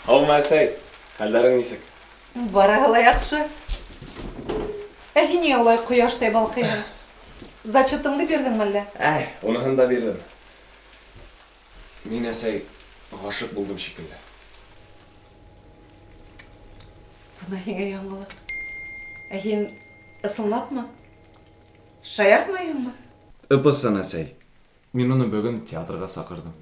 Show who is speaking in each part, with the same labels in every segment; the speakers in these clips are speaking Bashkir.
Speaker 1: Һаумы, әсәй! Хәлләрең нисек?
Speaker 2: Барыһы ла яҡшы. Ә һин ниңә улай ҡояштай балҡыйһың? Зачетыңды бирҙеңме әллә?
Speaker 1: Әй, уныһын да бирҙем. Мин, әсәй, ғашиҡ булдым шикелле.
Speaker 2: Бына һиңә яңылыҡ. Ә һин ысынлапмы? Шаяртмайһыңмы?
Speaker 1: Ыпысын, әсәй. Мин уны бөгөн театрға саҡырҙым.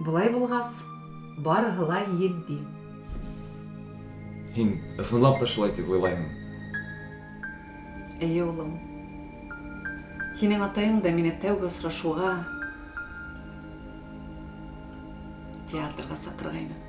Speaker 2: Болай булғас, барыһы ла етди.
Speaker 1: Һин ысынлап та шулай тип уйлайһыңмы?
Speaker 2: Эйе, улым. Һинең атайың да мине тәүге осрашыуға театрға саҡырғайны.